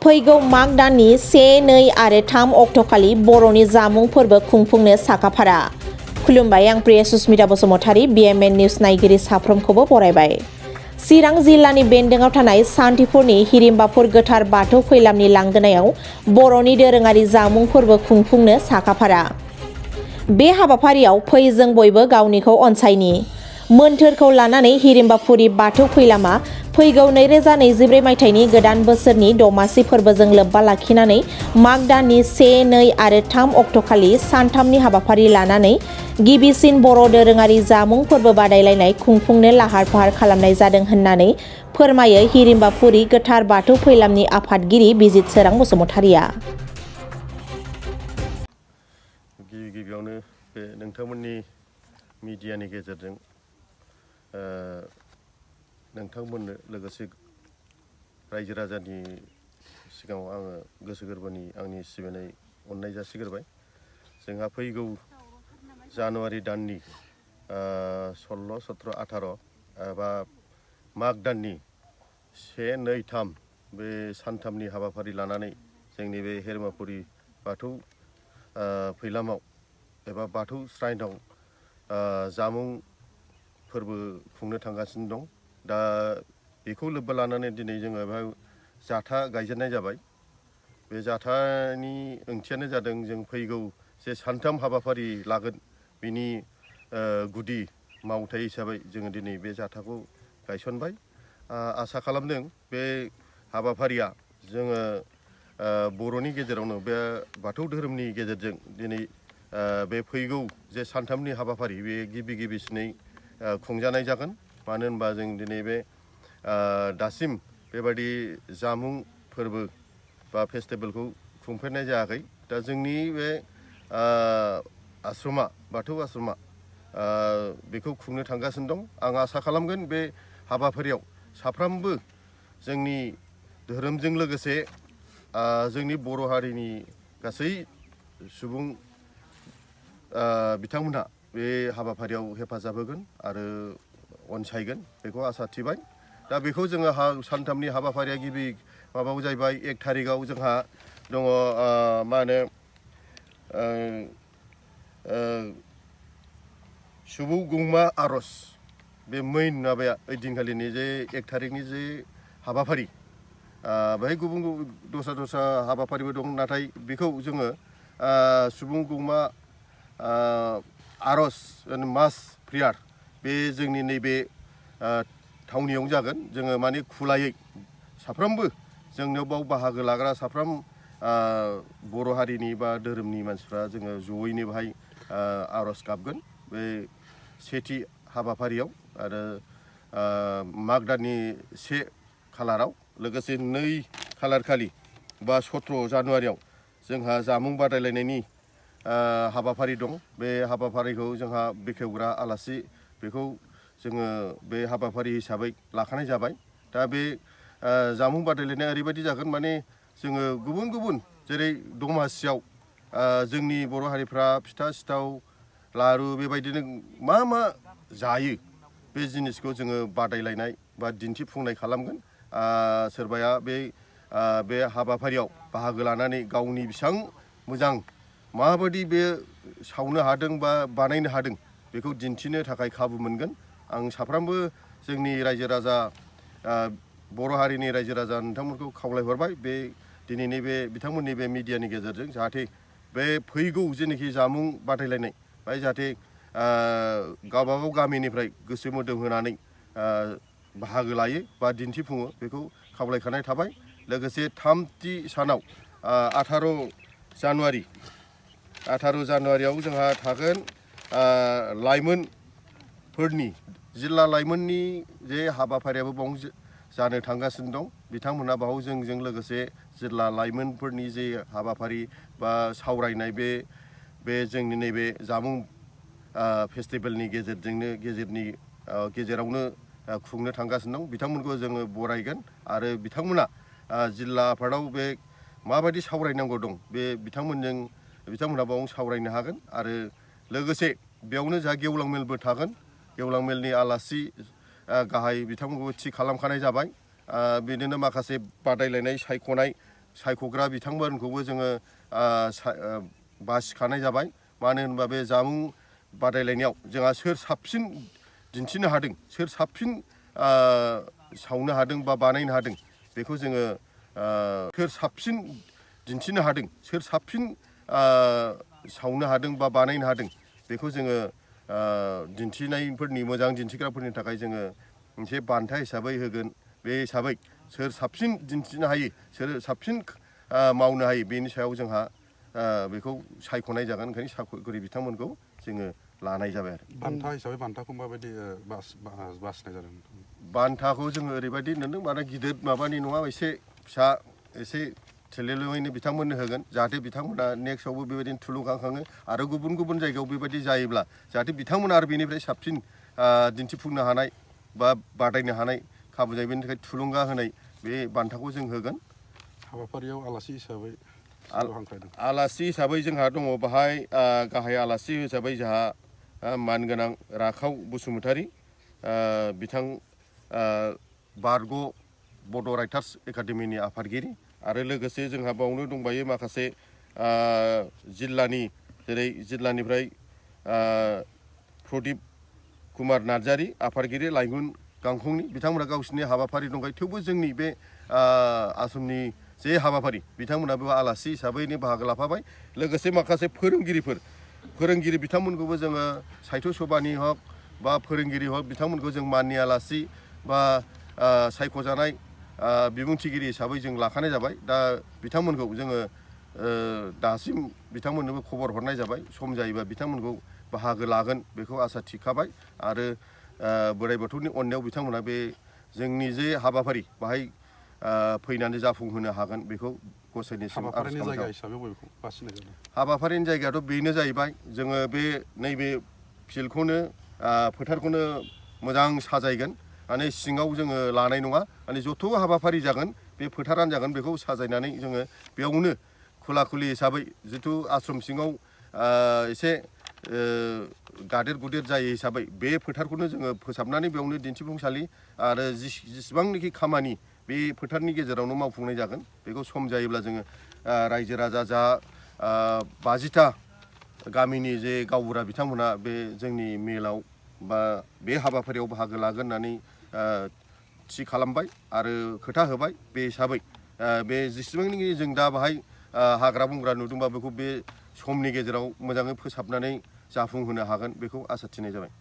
फैगौ माग दाननि 1, 2 आरो 3 अक्ट'खालि बर'नि जामुं फोरबो खुंफुंनो साखाफारा। खुलुमबाय, आं प्रिया सुस्मिता बसुमतारी, BMN निउज नायगिरि साफ्रोमखौबो बरायबाय। चिरां जिल्लानि बेन्दोङाव थानाय सान्थिफुरनि हिरिम्बाफुर गोथार बाथौ फैलामनि लांगोनायाव बर'नि दोरोङारि जामुं फोरबो खुंफुंनो साखाफारा। बे हाबाफारियाव फै जों बयबो गावनिखौ अनसायनि मोन्थोरखौ लानानै हिरिम्बाफुरि बाथौ फैलामा फैगौ 2024 मायथाइनि गोदान बोसोरनि दमासि फोरबोजों लोब्बा लाखिनानै माग दाननि 1, 2 आरो 3 अक्ट'खालि सानथामनि हाबाफारि लानानै गिबिसिन बर' दोरोङारि जामुं फोरबो बादायलायनाय खुंफुंनो लाहार फाहार खालामनाय जादों होननानै फोरमायो हिरिम्बाफुरि गोथार बाथौ फैलामनि आफादगिरि बिजित सोरां बसुमतारिया। गिबियावनो बे नोंथांमोननि मिडियानि गेजेरजों नोंथांमोननो लोगोसे रायजो राजानि सिगाङाव आङो गोसो गोरबोनि आंनि सिबिनाय अननाय जासिग्रोबाय। जोंहा फैगौ जानुवारि दाननि 16, 17, 18 एबा माग दाननि 1, 2, 3 बे सानथामनि हाबाफारि लानानै जोंनि बे हिरिम्बाफुरि बाथौ फैलामाव एबा बाथौ श्राइनाव जामुं फोरबो खुंनो थांगासिनो दं। दा बेखौ लोब्बा लानानै दिनै जोङो बेहाय जाथा गायजेननाय जाबाय। बे जाथानि ओंथियानो जादों जों फैगौ जे सानथाम हाबाफारि लागोन बिनि गुदि मावथाय हिसाबै जोङो दिनै बे जाथाखौ गायसनबाय। आसा खालामदों बे हाबाफारिया जोङो बर'नि गेजेरावनो बे बाथौ धोरोमनि गेजेरजों दिनै बे फैगौ जे सानथामनि हाबाफारि बे गिबिसिनै खुंजानाय जागोन। मानो होनबा जों दिनै बे दासिम बेबायदि जामुं फोरबो बा फेस्टिभेलखौ खुंफेरनाय जायाखै। दा जोंनि बे आश्रमा बाथौ आश्रमा बेखौ खुंनो थांगासिनो दं। आं आसा खालामगोन बे हाबाफारियाव साफ्रोमबो जोंनि धोरोमजों लोगोसे जोंनि बर' हारिनि गासै सुबुं बिथांमोनहा बे हाबाफारियाव हेफाजाब होगोन आरो अनसायगोन बेखौ आसा थिबाय। दा बेखौ जोङो सानथामनि हाबाफारिया गिबि माबायाव जाहैबाय 1 थारिखआव जोंहा दङ मा होनो सुबुं गंमा आर'ज। बे मेइन माबाया ओइदिनखालिनि जे 1 थारिखनि जे हाबाफारि बेहाय गुबुन दस्रा हाबाफारिबो दं, नाथाय बेखौ जोङो सुबुं गंमा आर'ज मास प्रेयार बे जोंनि नैबे थावनियावनो जागोन। जोङो माने खुलायै साफ्रोमबो जोंनियाव बाव बाहागो लाग्रा साफ्रोम बर' हारिनि बा धोरोमनि मानसिफ्रा जोङो जयैनो बेहाय आर'ज गाबगोन बे सेथि हाबाफारियाव आरो माग दाननि 1 खालाराव। लोगोसे 2 खालार खालि बा 17 जानुवारियाव जोंहा जामुं बादायलायनायनि हाबाफारि दं। बे हाबाफारिखौ जोंहा बेखेवग्रा आलासि बेखौ जोङो बे हाबाफारि हिसाबै लाखानाय जाबाय। दा बे जामुं बादायलायनाया ओरैबायदि जागोन, माने जोङो गुबुन जेरै दमासियाव जोंनि बर' हारिफ्रा फिथा सिथाव लारु बेबायदिनो मा जायो बे जिनिसखौ जोङो बादायलायनाय बा दिन्थिफुंनाय खालामगोन। सोरबाया बे हाबाफारियाव बाहागो लानानै गावनि बेसेबां मोजां माबायदि बे सावनो हादों बा बानायनो हादों बेखौ दिन्थिनो थाखाय खाबु मोनगोन। आं साफ्रोमबो जोंनि रायजो राजा बर' हारिनि रायजो राजा नोंथांमोनखौ खावलायहरबाय बे दिनैनि बे बिथांमोननि बे मिडियानि गेजेरजों जाहाथे बे फैगौ जेनाखि जामुं बादायलायनाय बाय जाहाथे गावबागाव गामिनिफ्राय गोसो मोदोम होनानै बाहागो लायो बा दिन्थिफुङो बेखौ खावलायखानाय थाबाय। लोगोसे 3थि सानाव 18 जानुवारियाव जोंहा थागोन लाइमोनफोरनि जिल्ला लाइमोननि जे हाबाफारियाबो बाव जानो थांगासिनो दं। बिथांमोनहा बाव जोंजों लोगोसे जिल्ला लाइमोनफोरनि जे हाबाफारि बा सावरायनाय बे जोंनि नैबे जामुं फेस्टिभेलनि गेजेरावनो खुंनो थांगासिनो दं। बिथांमोनखौ जोङो बरायगोन आरो बिथांमोना जिल्ला आफादाव बे माबायदि सावरायनांगौ दं बे बिथांमोनहा बाव सावरायनो हागोन। आरो लोगोसे बेयावनो जोंहा गेवलां मेलबो थागोन। गेवलां मेलनि आलासि गाहाय बिथांमोनखौ थि खालामखानाय जाबाय। बिदिनो माखासे बादायलायनाय सायख'नाय सायख'ग्रा बिथांमोनखौबो जोङो बासिखानाय जाबाय। मानो होनोबा बे जामुं बादायलायनायाव जोंहा सोर साबसिन दिन्थिनो हादों, सोर साबसिन सावनो हादों बा बानायनो हादों बेखौ जोङो सोर साबसिन दिन्थिनो हादों, सोर साबसिन सावनो हादों बा बानायनो हादों बेखौ जोङो दिन्थिनायफोरनि मोजां दिन्थिग्राफोरनि थाखाय जोङो मोनसे बान्था हिसाबै होगोन। बे हिसाबै सोर साबसिन दिन्थिनो हायो, सोर साबसिन मावनो हायो बेनि सायाव जोंहा बेखौ सायख'नाय जागोन। ओंखायनो सायख'गिरि बिथांमोनखौ जोङो लानाय जाबाय आरो। बान्था हिसाबै बान्थाखौ माबायदि बासिनाय जादों? बान्थाखौ जोङो ओरैबायदि नुदों, माने गिदिर माबानि नङा, एसे फिसा, एसे थेलेलेवैनो बिथांमोननो होगोन, जाहाथे बिथांमोना नेक्स्टआवबो बेबायदिनो थुलुंगाखाङो आरो गुबुन गुबुन जायगायाव बेबायदि जायोब्ला जाहाथे बिथांमोना आरो बेनिफ्राय साबसिन दिन्थिफुंनो हानाय बा बादायनो हानाय खाबु जायो। बेनि थाखाय थुलुंगा होनाय बे बान्थाखौ जों होगोन। हाबाफारियाव आलासि हिसाबै आलासि हिसाबै जोंहा दङ बाहाय गाहाय आलासि हिसाबै जोंहा मानगोनां राखाव बसुमतारी, बिथां बारग' बड' राइटार्स एकाडेमिनि आफादगिरि, आरो लोगोसे जोंहा बावनो दंबायो माखासे जिल्लानि, जेरै जिल्लानिफ्राय प्रदीप कुमार नार्जारी आफादगिरि लाइमोन गांखंनि, बिथांमोना गावसिनि हाबाफारि दंखायो। थेवबो जोंनि बे आसामनि जे हाबाफारि बिथांमोना बेयाव आलासि हिसाबैनो बाहागो लाफाबाय। लोगोसे माखासे फोरोंगिरि बिथांमोनखौबो जोङो साहित्य सभानि हक बा फोरोंगिरि हक बिथांमोनखौ जों माननि आलासि बा सायख'जानाय बिबुंथिगिरि हिसाबै जों लाखानाय जाबाय। दा बिथांमोनखौ जोङो दासिम बिथांमोननोबो खबर हरनाय जाबाय। सम जायोबा बिथांमोनखौ बाहागो लागोन बेखौ आसा थिखाबाय। आरो बोराइ बाथौनि अननायाव बिथांमोना बे जोंनि जे हाबाफारि बाहाय फैनानै जाफुंहोनो हागोन बेखौ गसाइनिसिम आरज खालामबाय। हाबाफारिनि जायगायाथ' बेनो जाहैबाय, जोङो बे नैबे फिल्डखौनो फोथारखौनो मोजां साजायगोन। माने सिङाव जोङो लानाय नङा, माने जथ' हाबाफारि जागोन बे फोथारानो जागोन। बेखौ साजायनानै जोङो बेयावनो खुला खुलि हिसाबै, जिथु आश्रम सिङाव एसे गादेर गुदेर जायो हिसाबै बे फोथारखौनो जोङो फोसाबनानै बेयावनो दिन्थिफुंसालि आरो जेसेबांनाखि खामानि बे फोथारनि गेजेरावनो मावफुंनाय जागोन। बेखौ सम जायोब्ला जोङो रायजो राजा जा 50टा गामिनि जे गावबुरा बिथांमोना बे जोंनि मेलाव बा बे हाबाफारियाव बाहागो लागोन होननानै थि खालामबाय आरो खोथा होबाय। बे हिसाबै बे जेसेबांनाखि जों दा बाहाय हाग्रा बंग्रा नुदोंबा बेखौ बे समनि गेजेराव मोजाङै फोसाबनानै जाफुंहोनो हागोन बेखौ आसा थिनाय जाबाय।